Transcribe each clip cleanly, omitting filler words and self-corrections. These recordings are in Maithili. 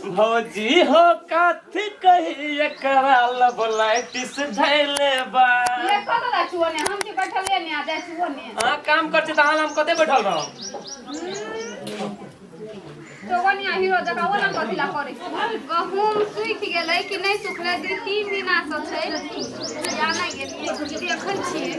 भौजी हो कथी कही एकरा लब लाइटिस धैले बा। ये कत जाइ छी ओने? हम जे बैठल ने आ जाइ छी ओने। अहाँ काम कर छी तऽ अहाँ हम कते बैठल रहब? तो ओने हीरो जकाँ ओना कथी ला करै छी? गहूम सुखि गेलै कि नहि सुखलै, 2-3 दिना से छै या नहि गेलियै, देखै छियै।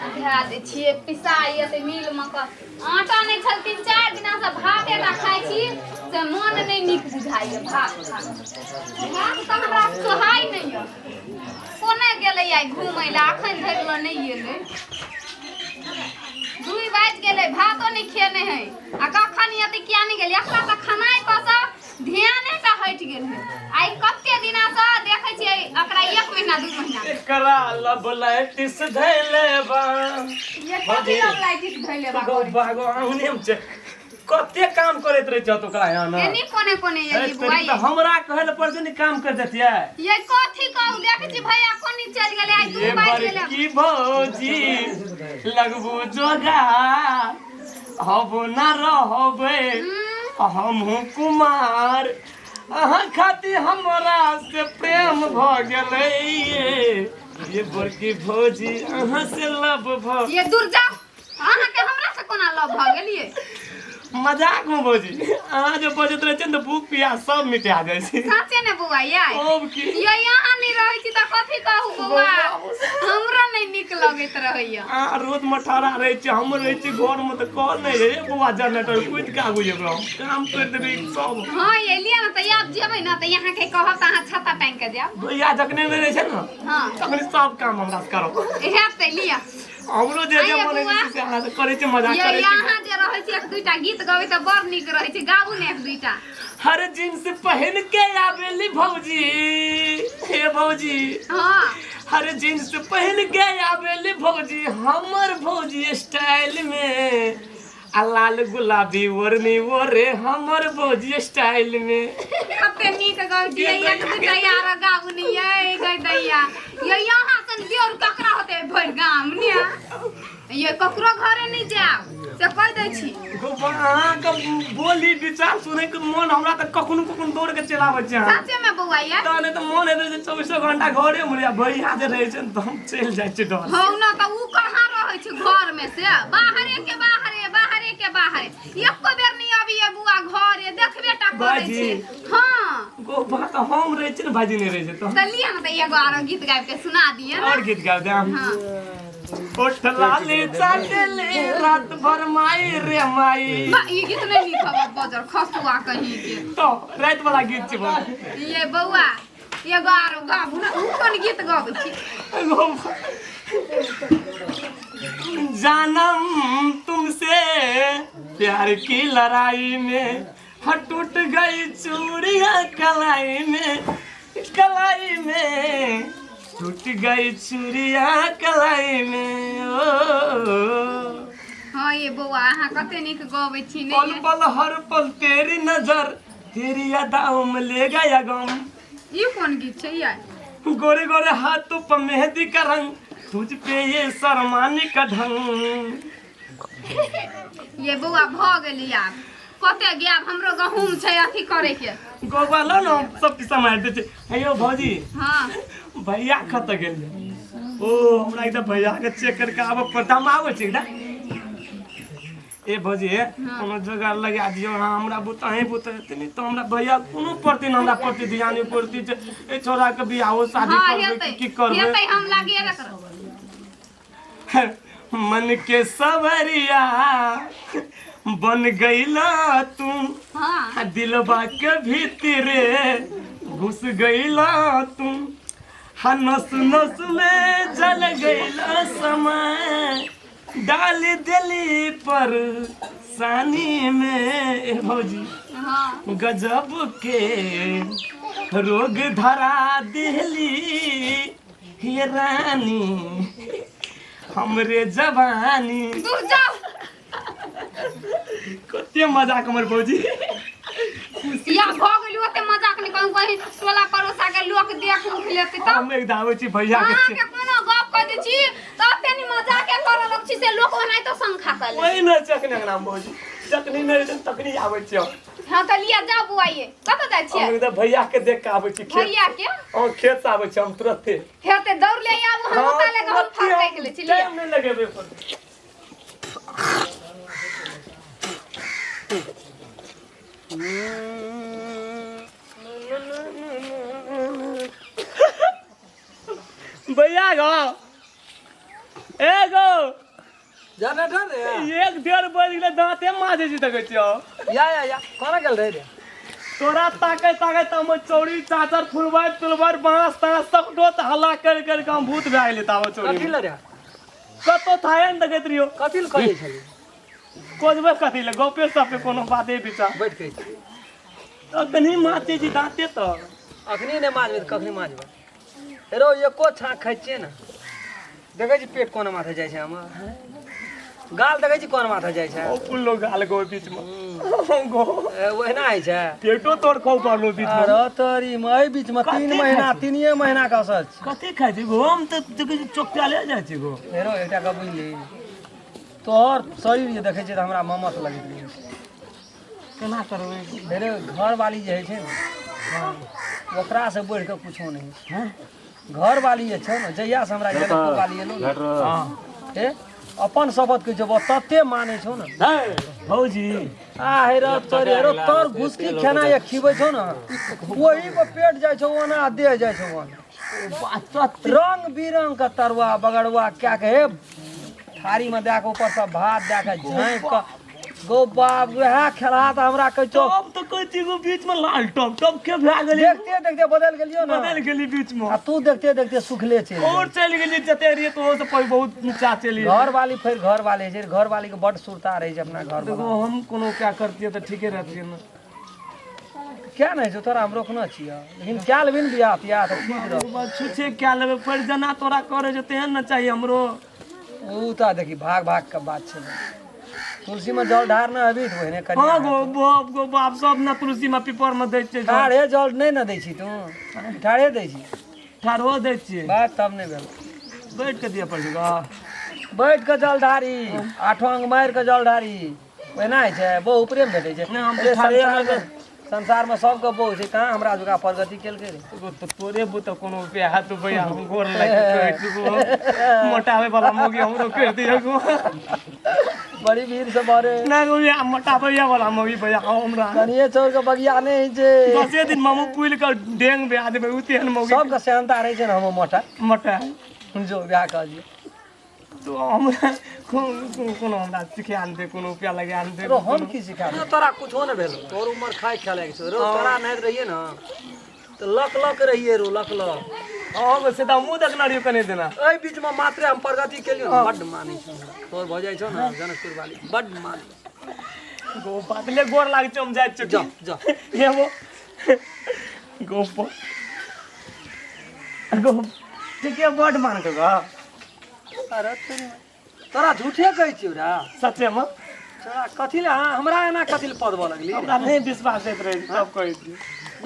धए दै छियै, पिसाइ एतै मिलमे कऽ। आटा नहि छल 3-4 दिना से, भाते टा खाइ छी से मन नहि नीक बुझाइए। भात खा भात तऽ हमरा सोहाइ नहि यऽ। कोने गेलै आइ घुमै लए? अखन धरि लऽ नहि एलै। 2 बाजि गेलै, भातो नहि खेने है आ कखन एतै किया नहि गेलै। एकरा तऽ खेनाइ पर से ध्याने टा हटि गेल है। आइ कते दिना से देखै छियै एकरा, 1 महीना 2 महीना। एकरा लब लाइटिस धैले बा। ये कथी लब लाइटिस धैले बा? गो बागो आहुने में छै, कते काम करैत रहै छौ तो ओकरा यहाँ ने। एनी कोने कोने एली बुआ? तऽ हमरा कहै लए पड़तै ने, काम कर देतियै। ये कथी कहू, देखै छी भैया कोनी चलि गेलै? आइ 2 ये बाजि गेलै। बड़की भौजी लगबू जोगार, हब न रहबै हमहूँ कुमार। अहाँ खातिर हमरा से प्रेम भऽ गेलै ये बड़की भौजी, अहाँ से लव भऽ ये दूर जाओ, अहाँके हमरा से कोना लव भऽ गेलियै? मजाक में भौजी, अहाँ जे बजैत रहै छियै ने तऽ भूख प्यास सब मिटा जाइ छै। साचे ने बौआ ये? अब की ये यहाँ नहि रहै छी तऽ कथी कहू बौआ, हमरो नहि नीक लगैत रहैया। अहाँ रोड में ठड़ा रहै छी, हम रहै छी घर में, तऽ कह नहि रे बौआ, जनरेटर कुदि के आबू जेबै, हम काम करि देबै सब। हँ एलियै ने तऽ आब जेबै ने तऽ यहाँके कहब तऽ अहाँ छत्ता टाँगि कऽ जायब। भैया जखने नहि रहै छै ने तखने सब काम हमरा से करब। हेतै, लिअ। हमरो जे जे आइए मन बौआ। होइ छै से अहाँ से करै छी, मजाक ये करै छी। यहाँ जे रहै छी, एक दुईटा गीत गबै तऽ बड़ नीक रहै छै, गाबू ने एक दुईटा। हर जींस पहन के आवेली भौजी, हे भौजी। हँ। हर जींस पहन के आवेली भौजी, हमर भौजी स्टाइल में, आ लाल गुलाबी ओढ़नी ओढ़े हमर भौजी स्टाइल में। कते नीक गबै छी, एक दुईटा यार गाबू ने। ये गै दैया, ये यहाँ सन बेर ककरा होते भरि गाम ने? ये ककरो घरे नहि जायब से कहि दै छी। अहाँके बोली विचार सुनैके मन हमरा तऽ कखनो कखनो दौड़ के चलि आबै छै अहाँ। साचे में बौआ ये? तऽ नहि तऽ मन हेतै जे 24 घंटा घरे मे रहियै, भैया जे रहै छै ने तऽ हम चलि जाइ छियै डर। हौ न तऽ उ कहाँ रहै छै घर में से? बाहरे के बाहरे, बाहरे के बाहरे, एको बेर नहि अबिये बुआ घरे, देखबे टा करै बाजी। छै। हँ गोबा तऽ हम रहै छी ने, भाईजी नहि रहै छै तऽ। तऽ लिअ ने तऽ एगो आरो गीत गाबि के सुना दिअ ने। आओर गीत गाबि देब। हँ। ओठ लाले चाटले रात भर माई रे माई। बा, ई गीत नहि नीक हबऽ, बजर खसुआ कहीं के। तो रात वाला गीत छै बोल। ये बौआ, एगो आरो गाबू ने, उ कोन गीत गबै छी? जानम तुमसे प्यार की लड़ाई में हाँ टूट गई चूड़िया कलाई में, कलाई में टूट गई चूड़िया कलाई में ओ। हँ ये बौआ, अहाँ कते नीक गबै छी ने। पल पल हर पल तेरी नजर, तेरी अदाओं में ले गया गम। ई कोन गीत छै ये? गोरे गोरे हाथों पर मेहंदी का रंग, तुझ पे ये शर्माने का ढंग। ये बौआ, भऽ गेली आब, कते गायब? हमरो गहूम छै अथी करे के। गोबा लो ने, सब किस्सा मारि दै छै। हे यौ भौजी। हँ। भैया कतऽ गेल? ओ हमरा एकदम भैया के चेक करके आबऽ पड़तै, हम आबै छी एकदम। ए भौजी, हे कोनो जोगाड़ लगा दियौ अहाँ हमरा बुते, अहीं बुते हेतै, नहि तऽ हमरा भैया कोनो प्रति ने हमरा प्रति ध्यान नहि पड़ती छै। ए छोड़ा के बियाहो शादी करबै हेतै कि की करबै? हेतै, हम लगेबे करब। मन के सवरिया बन गईला तुम, दिलबा के भीतरे घुस गईला तुम, हाँ नस नस में जल गईला, समय डाल दिली पर सानी में। ए भौजी, गजब के रोग धरा दिली हे रानी हमरे जवानी। दूर जाओ। कते मजाक हमर भौजी। या भऽ गेल, ओते मजाक नहि कहूँ, कहीं टोला पड़ोसा के लोक देख उख लेतै तब। हम एक आबै छी भैया के। अहाँके कोनो गप गप कह दै छी तऽ एते नि मजाके करऽ लग छी से लोक ओनाहितो शंखा कर ले। ओहि नहि छै अखने अंगना मे भौजी, जखनी नहि रहै छै तखनी आबै छियै हम। हँ तऽ लिअ जाउ बौआ ये, कतऽ जाइ हम छियै? एकदम भैया के देख के आबै छी खेत। भैया के? हम खेत से आबै छी हम तुरते। हेतै दौड़ ले आबू, हम ओतऽ ले हम फटकि लै छी, लिअ। टाइम नहि लगेबै पर। भैया गो, ए गो। जनरेटर रे। एक डेढ़ बज गेलै, दाँते माजै छी देखै छियौ। या या या, कोना गेल रहे रे? तोरा ताकै ताकै तऽ हम चौरी चाचर फुलबारि तुलबारि बाँस ताँस सबटो तऽ हल्ला करि करि कऽ हम भूत भए गेलियै ताबे चौरी। कथी लए रे? कतौ थाहे ने देखैत रहियौ। कथी लए कहै छली? खोजबै कथी लए, गपे सपे कोनो बाते विचार। बैठ के छी। अखनी माजै छी दाँते तऽ। अखनी नहि माजबै तऽ कखनी माजबै? रो एको छाँक खाइ छियै ने, देखै छी पेट कोना माथे जाइ छै हमर, गाल देखै छी कोन माथे जाइ छै। ओ फुल्लो गाल गो बीचमे गो। ए, ओहिना होइ छै। पेटो तोड़ खाउ पड़लो बीचमे। अरे तोरी मे एहि बीचमे कथी 3 खाइ महीना, छी? 3 महीना के असर छै। कथी खाइ छी गो? हम तऽ देखै छी चोकटाले जाइ छी गो। हेरो एकटा गप बुझली, तोहर शरीर जे देखै छियै तऽ हमरा ममत लगैत रहै छै। केना करबै? हेरे घरवाली जे होइ छै ने, ओकरासँ बढ़ि कऽ कुछो नहि होइ छै। घरवाली जे छौ ने, जहियासँ हमरा जनकपुर वाली एलौ ने, हे अपन शपथ कहै छौ, तते मानै छौ ने। भौजी। आ हे रे तोरे, हेरो तोर घुसकी खेना जे खिबै छौ ने, ओही पर पेट जाइ छौ ओना, देह जाइ छौ ओना। रंग बिरंग के तरुआ बगरुआ कए के हे थारी में दए के, ऊपर से भात दए के झाँपि के, गो बाप वएह खेलहा तऽ हमरा कहै छौ। टब तऽ कहै छी गो, बीच में लाल टब टब के भए गेली। देखते देखते बदलि गेलियौ ने। बदलि गेली बीच में। आ तू देखते देखते सुखले चलि और चलि गेली, जते रहियै तो से बहुत नीचा चलि गेली। घरवाली फेर घरवाली छै, घरवाली के बड सुरता रहै छै अपना घर। देखो हम कोनो क्या करतियै तऽ ठीके रहतियै ने। क्या नहि छौ तोरा, हम रोकना छियै, लेकिन कए लेबही ने बियाह तियाह तऽ ठीक रह। छुछे क्या लेबै, पर जेना तोरा करै छौ तेहन ने चाही हमरो। ओ तऽ देखी भाग भाग के बात छै, तुलसी में जल ढार ने अभी तऽ ओहने कनिया। हाँ गो बाप, गो बाप, सब ने तुलसी में पीपर में दै छै जल। ठाढ़े जल नहि ने दै छी तू? ठाढ़े दै छी? ठाढ़ो दै छियै। बात तब नहि भेल। बैठ के दिअ पड़ै छै गो। बैठ के जल ढारी, आठो अंग मारि के जल ढारी, ओहिना होइ छै? बहु प्रेम भेटै छै? नहि, हम तऽ अरे ठाढ़े। संसारमे, संसारमे सबके बहु छै, कहाँ हमरा जुका प्रगति केलकै रे? एगो तऽ तोरे बुते कोनो उपाय हाथ भैया, हम गोर लागि के कहै छी गो, मोटाबै वाला मौगी हमरो करि दिअ गो। बड़ी भीड़ से बड़े। नहि गो भैया, मोटाबैया वाला मौगी भैया हमरा। कनिए चौर के बगिया नहि होइ छै। 10 दिन मामू पुलि कऽ डेंग भए देबै ओ तेहन मौगी। सबके सेहनता रहै छै ने हम मोटा मोटा। जो बियाह कहलियै तो हमरा कोनो हमरा सिखा दे, कोनो उपाय लगा दे। रो हम की सिखा? तोरा कुछो नहि भेलो, तोर उमर खाइ खेलाइ के छौ रो। तोरा नाहित रहियै ने तऽ लक लक रहियै रो, लक लक। हँ से तऽ हमहूँ देखने रहियौ कने दिना। एहि बीचमे मात्रे हम प्रगति केलियौ ने, बड्ड मानै छौ हमरा। तोर भऽ जाइ छौ ने जनकपुर वाली, बड्ड मानै। गो बादले गोर लागै छै, हम जाइ छियौ। जा जा। हेबो गो गो, ठीके बड्ड मानके गो। अरे तोरा झूठे कहै छियौ रे? सच्चेमे। तोरा कथी लए, अहाँ हमरा एना कथी लए पदबऽ लगली? हमरा नहि विश्वास होइत रहै तब कहै छी।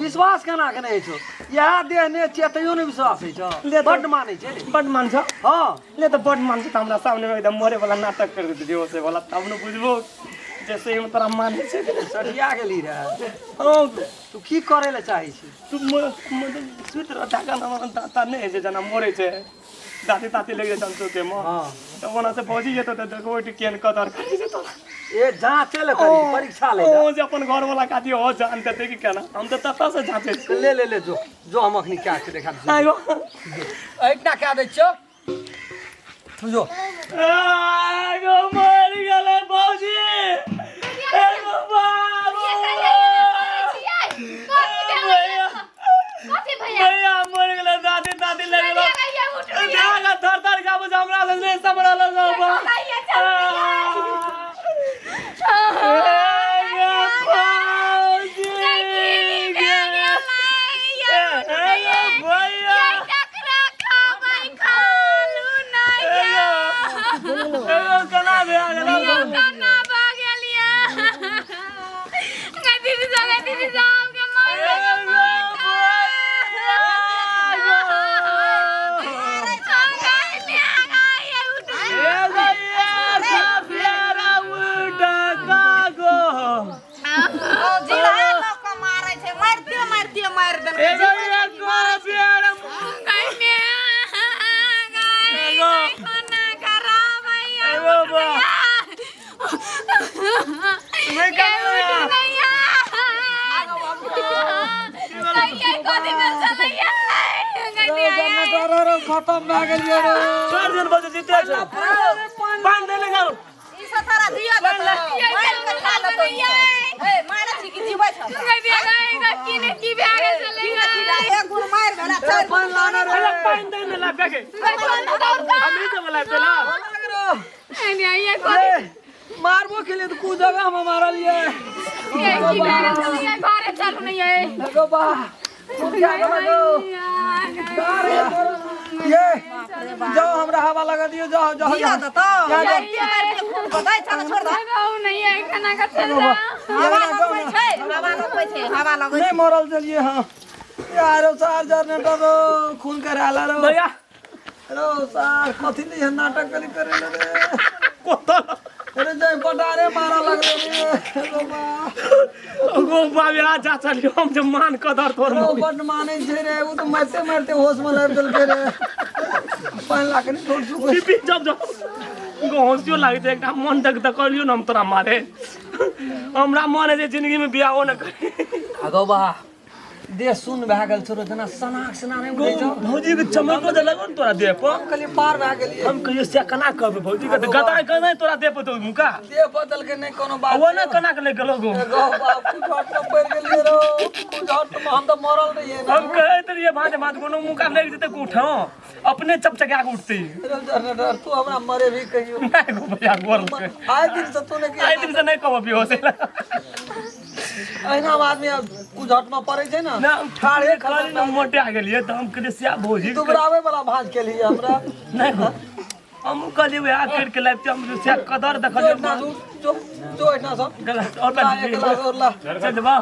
विश्वास केना के नहि होइ छौ? इएह देह ने छियै तैयो नहि विश्वास होइ छौ? ले तऽ। बड्ड मानै छै रे। बड्ड मान छौ? हँ। ले तऽ बड्ड मान छौ तऽ हमरा सामनेमे एकदम मरे वाला नाटक कर देतै जे से वाला, तब ने बुझबो जे सही में तोरा मानै छै कि नहि। सठिया गेली रे? हँ। तू की करै लए चाहै छी? तू मतलब सुति रह, दाँत दाँत नहि होइ छै जेना मरै छै, दाँते ताते लागि जाइ छै चौके मे। हँ। तऽ ओना से भौजी जेतौ तऽ देखबो केहन कदर करै छै तोरा। ए जाँचे लए करी छी, परीक्षा लै ओ जे अपन घर वाला काटी हो जान देतै कि केना, हम तऽ ततऽ से जाँचै छी। ले ले ले, जो जो, हम अखनी क्या के देखा दै। आइयो। एहिठिना कए दै छियौ, तू जो। आगो मरि गेलै भौजी, एगो बाबू। कथी भैया? भैया मरि गेलै, दादी दादी लागि गेलो। धागा थर थर गाबै छै, हमरा लग नहि सम्हरल सब। खत्म भए गेलियै रे। छोड़ दियौ भौजी, जीते छै। पानि दे ले जाओ। ई सब तारा दिया देतौ, मारि के खा लेतौ ई सब। ए, मारै छी कि जीबै छौ? की ने की भए गेल छलै? एक गुण मारि भेला, चारि गुण पानि लाना रे। अरे पानि दे ने ला बेगे। हम ई देबो ला पेला। ए, मारबो के लिए तो कु जगह में मारल ये। घरे चलू नहीं है। एगो बा क्या गो ये, जाओ, हमरा हवा लगा दियो, जाओ जाओ। दिया जाओ। देतौ। जा, जा। खून बदै छौ, छोड़ दे। नहीं है खाना का, चल जा। हवा लगबै छै, हवा लगबै छै, हवा लगै। नहीं मरल चलिए। हाँ यार, सार जनरेटर रो खून कराला रो। भैया। रो सार, कथी नहीं है, नाटक कली करे रे। कोतल। अरे जय पटारे मारा लगले रे, रो बा। गो बाबे, आ जा चलियो, हम जे मान कदर तोर। रो बड मानै छै रे, उ तो मारते मारते होश में लाबि देलकै रे। पानि लाके नहीं ठोर सुख। पीपी जब जब गो हंसियो लागै छै एकटा मन तक तऽ कहलियो ने हम तोरा मारे, हमरा मन है जे जिंदगी में बियाहो न करी। अगो बा, देह सुन भए गेल छौ रे, जेना सनाक सना नहि गो उठै छौ। भौजी के चमको जे लगो ने तोरा देह पर। हम कहलियै पार भए गेलियै। हम कहियो से केना कहबै भौजी के, तऽ गदा गदा तोरा देह पर तो मुका। देह बदल के नहि कोनो बात। ओ ने केना के ले गेलो गो? गो बाप, कुझट में पड़ि गेलियै रो, कुझट में हम तऽ मरल रहियै ने। हम कहैत रहियै भाँज भाँज कोनो मुका लागि जेतै को उठो अपने चपचका के उठतै। रो जनरेटर, तू हमरा मरे भी कहियो? नहि गो भैया, गोर लगै। आइ दिन से तू नहि। आइ दिन से नहि कहब बेहोश होय लए। अहिना आदमी आब कुझट में पड़ै छै ने। ना ठाढ़े खाली ने मोटा गेलियै तऽ हम कहलियै सिया भौजी के- दुबराबै वाला भाँज केलियै हमरा। नहि गो, हम कहलियै वएह करि के लाबिते हम सिया कदर जो देखलियै। एहिठिना जो जो जो एहिठिना सब गलत और ला, एक गिलास और ला। चल बा।